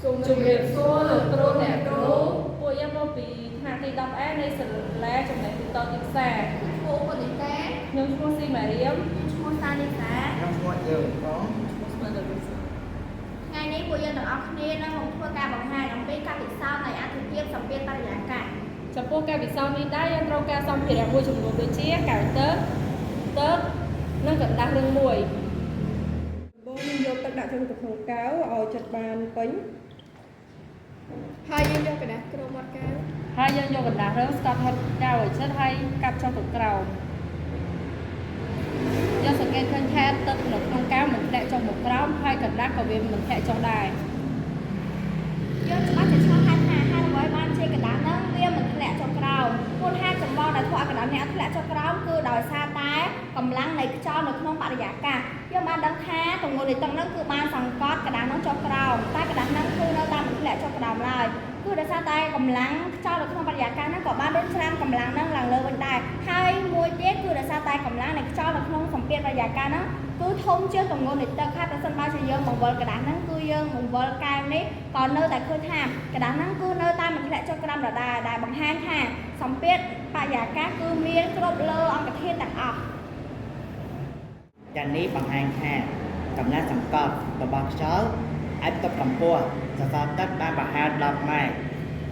ជំរាបសួរលោកគ្រូអ្នកគ្រូពួកយើងមកពីថ្នាក់ទី 10A នៃសាលាចំណេះទូទៅទីផ្សារ ឈ្មោះកនិតា ខ្ញុំឈ្មោះស៊ីម៉ារៀម ឈ្មោះសានីសា ខ្ញុំឈ្មោះយើងផង ឈ្មោះស្មើដល់វិសុ ថ្ងៃនេះពួកយើងទាំងអស់គ្នានឹងមកធ្វើការបង្ហាញអំពីការពិសោធន៍នៃអត្ថិភាពសម្ពាធបរិយាកាស ចំពោះការពិសោធន៍នេះដែរយើងត្រូវការសម្ភារៈមួយចំនួនដូចជាកែវទឹកទឹកនិងក្រដាសរឿងមួយ បងយើងយកទឹកដាក់ចូលទៅក្នុងកែវឲ្យចិត្តបានពេញ ហើយយើងយកក្រដាសគ្របមាត់កែវ ហើយយើងយកក្រដាសរឿងស្កប់មាត់កែវឲ្យជិតហើយកាប់ចុះទៅក្រោមយើងសង្កេតឃើញថាទឹកនៅក្នុងកែវមិនធ្លាក់ចុះមកក្រោមហើយក្រដាសក៏វាមិនធ្លាក់ចុះដែរ យើងច្បាស់ជាឆ្លងហេតុថាហេតុអ្វីបានជាក្រដាសហ្នឹងវាមិនធ្លាក់ចុះក្រោមមូលហេតុចម្បងដែលធ្វើឲ្យក្រដាសនេះអត់ធ្លាក់ចុះក្រោមគឺដោយសារតែកម្លាំងនៃខ្យល់នៅក្នុងបរិយាកាសយើងបានដឹងថាទម្ងន់នៃទឹកហ្នឹងគឺបានសង្កត់ក្រដាសហ្នឹងចុះក្រោមតែក្រដាសហ្នឹងគឺនៅតែមិនធ្លាក់ចុះក្រោមឡើយគឺដោយសារតែកម្លាំងខ្យល់នៅក្នុងបរិយាកាសហ្នឹងក៏បានរុញច្រានកម្លាំងហ្នឹងឡើងលើវិញដែរហើយមួយទៀតគឺដោយសារតែកម្លាំងនៃខ្យល់នៅក្នុងសម្ពាធបរិយាកាសហ្នឹងគឺធំជាងទម្ងន់នៃទឹកហើយប្រសិនបើជាយើងបង្វិលក្រដាសហ្នឹងគឺយើងបង្វិលកែវនេះក៏នៅតែឃើញថាក្រដាសហ្នឹងគឺនៅតែមិនធ្លាក់ចុះក្រោមដដែលដែលបង្ហាញថាសម្ពាធបរិយាកាសគឺមានគ្រប់លើអង្គធាតុទាំងអស់ យ៉ាងនេះបង្ហាញថាកម្លាំងសង្កត់របស់ខ្យល់អាចផ្ទុកកម្ពស់សសរទឹកបានប្រហែល10ម៉ែត្រ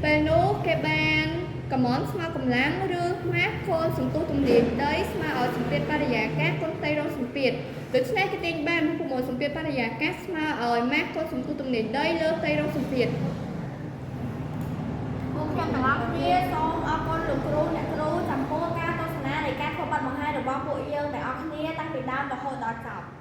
ពេលនោះគេបានកំមស្មើកម្លាំងឬម៉ាស់គុណសន្ទុះទំនាញដីស្មើឲ្យសម្ពាធបរិយាកាសគុណផ្ទៃរងសម្ពាធដូច្នេះគេទាញបានរូបមន្តសម្ពាធបរិយាកាសស្មើឲ្យម៉ាស់គុណសន្ទុះទំនាញដីលើផ្ទៃរងសម្ពាធ ពួកខ្ញុំទាំងអស់គ្នាសូមអរគុណលោកគ្រូអ្នកគ្រូចំពោះការទស្សនានៃការធ្វើបទបង្ហាញរបស់ពួកយើងទាំងអស់គ្នាតាំងពីដើមរហូតដល់ចប់។